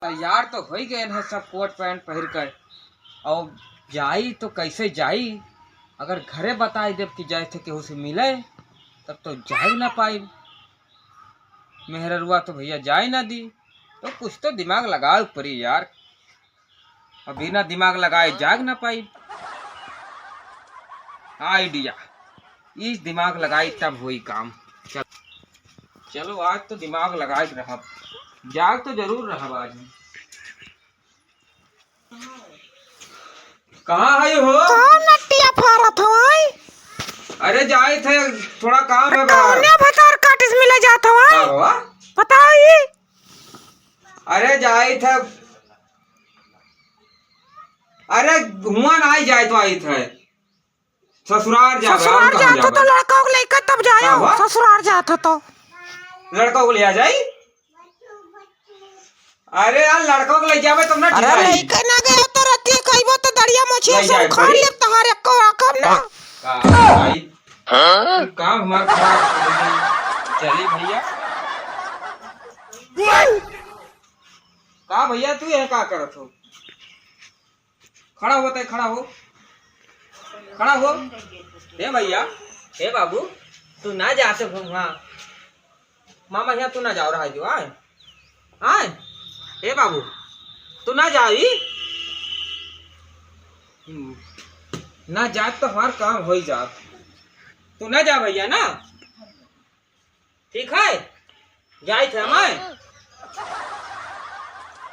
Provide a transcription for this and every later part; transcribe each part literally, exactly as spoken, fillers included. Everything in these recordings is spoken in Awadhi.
तैयार तो होइ गए हैं सब कोट पैंट पहिर कर, और जाई तो कैसे जाई? अगर घरे बताई देब कि जाए थे केहू से मिले, तब तो जाए ना पाई। मेहररुआ तो भैया जाए ना दी, तो कुछ तो दिमाग लगाए पड़ी यार। अब बिना दिमाग लगाए जाग ना पाई। आइडिया, इस दिमाग लगाई तब होई काम। चल, चलो आज तो दिमाग लगाए के रहब, जाग तो जरूर रहब आज हम। कहाँ है हो? कौन नटिया फारत हो, आय? अरे जाए थे, थोड़ा काम है बाहर। कौने भतार काटिस मिले जात हो, आय? का हुआ? बताओ ये। अरे जाए थे, अरे हुआ ना आई जाए तो आई थे। ससुरार जाबे, ससुरार और कहाँ जात हो तो जाबे? लड़का को लेकर तब जाए का हो, हुआ? ससुरार जात हो तो। लड़का को ले आ जाई? अरे यार, लड़का को ले जाबे तब ना अरे ठीक आई। लेके ना गए तो रतिया कइबो तो दरिया मोछिया ले सब जाए उखाड़ पड़ी। ले तहार एको रकम ना। का भाई? हाँ? काम हमार खराब हो गई। चली भैया। का भैया तू ये का करत हो? खड़ा हो बताई, खड़ा हो, खड़ा हो। हे भैया, हे बाबू, तू ना जा तो वहाँ। मामा यहाँ तू ना जाओ, रहा जो, आए, आए। हे बाबू, तू ना जा, ई। हम्म, ना जा तो हमार काम हो ही जात। तू ना जा भैया ना। ठीक है, जाइत है मैं।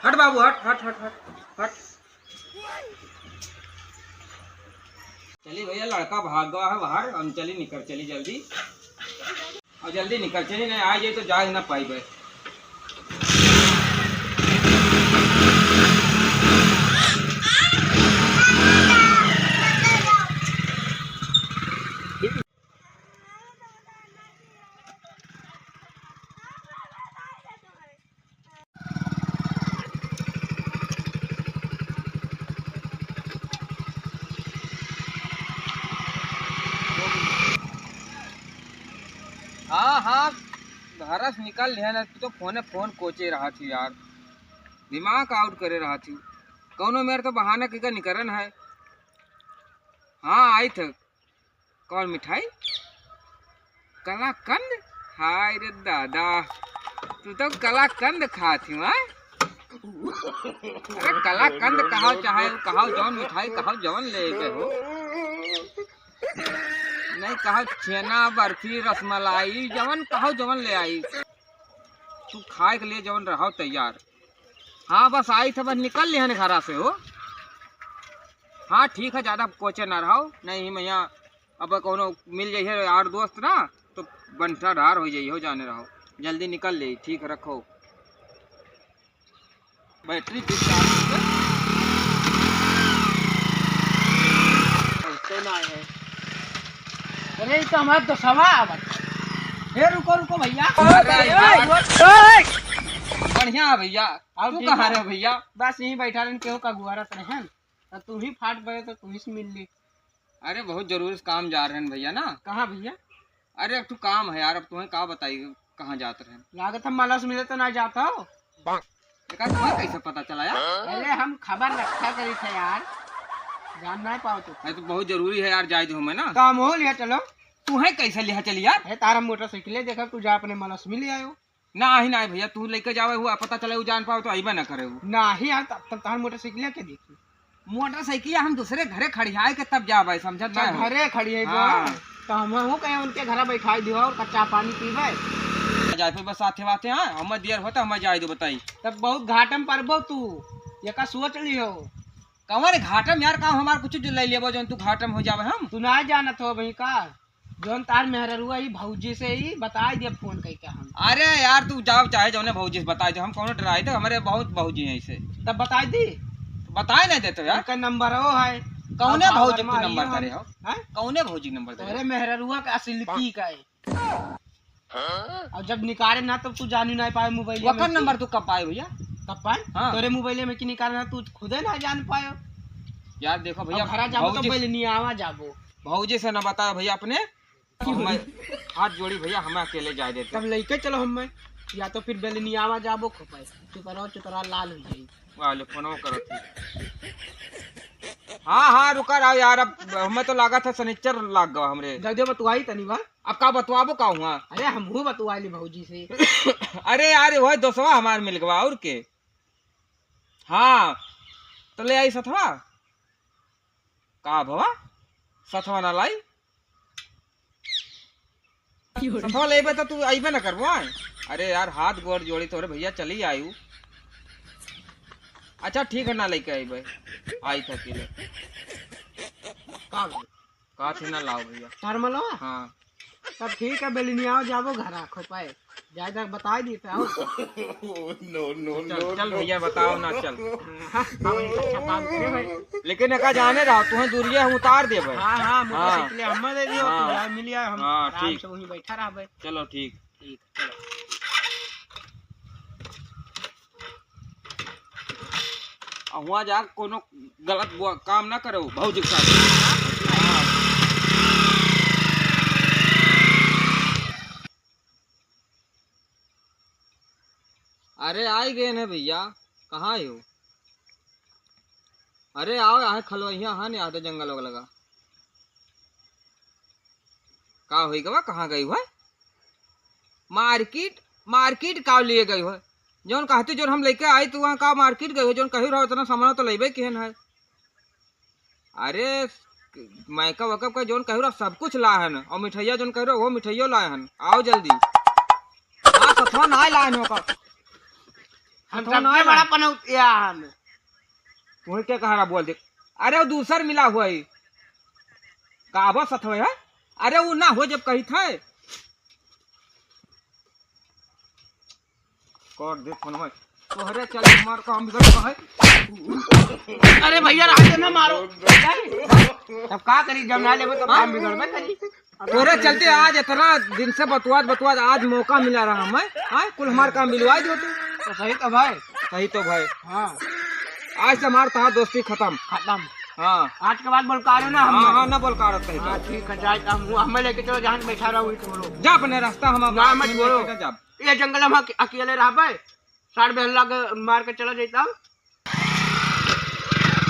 हट बाबू, हट, हट, हट, हट, हट। चली भैया, लड़का भाग गवा है बाहर, हम चली निकल, चली जल्दी। और जल्दी निकल, चली, नहीं आ जाए तो जा ही ना पाइबे। हाँ, हाँ, घर से निकल लिया ना, तू तो फोने फोन कोचे रहा थी यार, दिमाग आउट करे रहा थी। कौनो मेरे तो बहाना के का निकरन है। हाँ, आई थे। कौन मिठाई? कलाकंद? हाय रे दादा, तू तो कलाकंद खात ही, हाँ? अरे कलाकंद कहाओ, चाहे कहाओ जौन मिठाई कहाओ, जौन ले के हो। नहीं कहाओ छेना, बर्फी, रसमलाई, जवन कहाओ जवन ले आई। तू खाए के लिए जवन रहो तैयार। हाँ बस आई थे, बस निकल लिहन घरा से हो। हाँ ठीक है, ज्यादा कोचे ना रहो, नहीं मैं यहाँ अब कौनो मिल जाइए यार दोस्त ना, तो बंटा ढार हो जाइए हो, जाने रहो, जल्दी निकल ले, ठीक है, रखो। बैटरी डिस्चार्ज हो गई। कैसे ना है? अरे, ई तो हमार दोसवा आवत। हे, रुको, रुको भैया। अरे, अरे, यार। ओए। बढ़िया है भैया। और तू ठीक कहाँ है? रहे भैया? बस यहीं बैठा रहन, केहू का गुआरत रहन। तो तू ही फाट पड़े तो तू ही से मिल ली। अरे, बहुत जरूरी से काम जा रहे हैं भैया ना। कहाँ भैया? अरे, एक ठो काम है यार, अब तुम्हें का बताई, कहाँ जात रहे? लागत हम मला से मिले तो ना जात हो। एका तुम्हें कैसे पता चला यार? अरे, हम खबर रखा करी थे यार, जान ना पाओ तो। अरे, तो बहुत जरूरी है यार, जाए दो हमें ना। तो हम हो लिया, चलो। तुम्हें कैसे लिया चली यार? अरे, तारा मोटरसाइकिल देखा, तू जा अपने मला से मिल आयो। नाही, नाही भैया, तू लेके जावे हुआ, पता चले उ जान पावे तो अइबे ना करे उ। नाही यार, तब तक तहार मोटरसाइकिल के देखी। मोटरसाइकिल हम दूसरे घरे खड़ियाए के तब जावे, समझत अच्छा, ना हो? घरे खड़ी है हाँ। तो हम हूँ कहे उनके घरे बैठाई दियो और कच्चा पानी पीबे। जाए पे बस साथे वाथे, हाँ, हम दियर होता, हम जाए दो बताई। तब बहुत घाटम पड़बो तू, ये का सोच लियो। कवन घाटम यार, का हमार कुछ जो ले लेबो जौन तू घाटम हो जावे हम? तू ना जानत हो भाई का? जौन तार मेहररुआ ई भौजी से ही बताई दिया फोन कइके हम। अरे यार, तू जाओ चाहे जौने भौजी से बताई दे, हम कौनो डराई दे, हमारे बहुत भौजी हैं इसे। तब बताई दी। बताए नहीं देते यार। उनका नंबर वो है। कौने अब भौजी बार तू मारी नंबर हम। करे हो? हैं? कौने भौजी नंबर करे? अरे मेहररुआ का सिल्की का है। और जब निकाले ना तब तू जानी ना पाए मोबाइल में वकर की। नंबर तू कब पाए भैया? कब पाए? हाँ। तोरे मोबाइल में की निकाले ना तू खुदे ना जान पायो। यार देखो भैया, अब घरा जाबो तो भौजी पहले नियावा जाबो। भौजी से ना बताओ भैया अपने। हमें हाथ जोड़ी भैया, हमें अकेले जाए देते। तब लेके चलो हमें। या तो फिर बेलनियावा जाबो खोपाए, चुतरा चुतरा लाल हो जाई। वाले फोनो करत है। हाँ, हाँ, रुका रहो यार, अब हमें तो लागत है सनिचर लाग गवा हमरे। दे दे बतुआई तनी बा। अब का बतुआबो का हुआ? अरे हमहू बतुआ ली भौजी से। अरे यार, वही दोस्तवा हमार मिल गवा, और के? हाँ, तो ले आई सथवा। का भवा? सथवा ना लाई? सथवा लेबे तो तू अइबे ना करबो, आय? अरे यार, हाथ गोड़ जोड़ी तोरे भैया, चली आयु। अच्छा ठीक है, ना लेके अइबे, आई था अकेले। का भवा? का थी ना लाओ भैया। तार मलवा? हाँ। तब ठीक है, बेलनियावा जाबो घरा खोपाए। जाए तक बताई दी तो आओ। नो, नो, चल, नो, चल नो। भैया, बताओ ना, चल। हाँ, हम अच्छा काम करे भाई। लेकिन एका जाने रहो, तुम्हें दूरिया हम उतार देबे। हाँ, हाँ, हाँ। मोटरसाइकिल हमें दे दियो, हाँ। तू जा मिल आए, हम हाँ, आराम ठीक। से वहीं बैठा रहबे। चलो, ठीक। ठीक, चलो। आ हुआँ जा कोनो गलत बुआ-, काम ना करो भौजी के साथ। हाँ। अरे आई गए ने भैया, कहाँ हो? अरे आओ, आहे खलवैया, हाँ, नहीं आते जंगल वगैरह लगा। का होई गवा, कहाँ गई हुआ? मार्केट, मार्केट का लिए गई हो? जौन कहती, जौन हम लेके आई, तू वहाँ का मार्केट गई हो? जौन कही रहो, इतना सामान तो लेबे किहन है। अरे, मेकअप वेकअप का जौन कही रहो, सब कुछ ला हन, और मिठाइया जौन कही रहो, वो मिठाइयो लाए हन। आओ जल्दी। हाँ, सथवा ना लाए हन ओकर। हम सथवा ना सबसे लाए बड़ा हन। पनौतिया हन। वही के कहा रहा, बोल दे। अरे, वो दूसर मिला हुआ है। का बा सथवा है? अरे, वो ना हो जब कही था। कर दे फोन में। तोहरे चलते हमार काम बिगड़ गवा है। अरे भैया, रात ना मारो। तब का करी, जब ना लेबे तो काम बिगड़बे करी। तोहरे चलते आज इतना दिन से बतुआत बतुआत आज मौका मिला रहा हमें। हाँ, कुल हमार काम मिलवाई दो तू। तो सही तो भाई। सही तो भाई। हाँ। आज से हमार तहार दोस्ती खत्म। खत्म। हाँ। आज के बाद बोलकारो ना हम। हाँ, हाँ, ना बोलकारो कहीं हाँ, तो। ठीक है, जाए तो हम, हमें लेके चलो, जहाँ बैठा रहो, वही छोड़ो। जा अपने रास्ता, हम ना, मत छोड़ो। जा। ये जंगल में हम अके-, अकेले रहबे, साठ बहला के मार के चला जाता।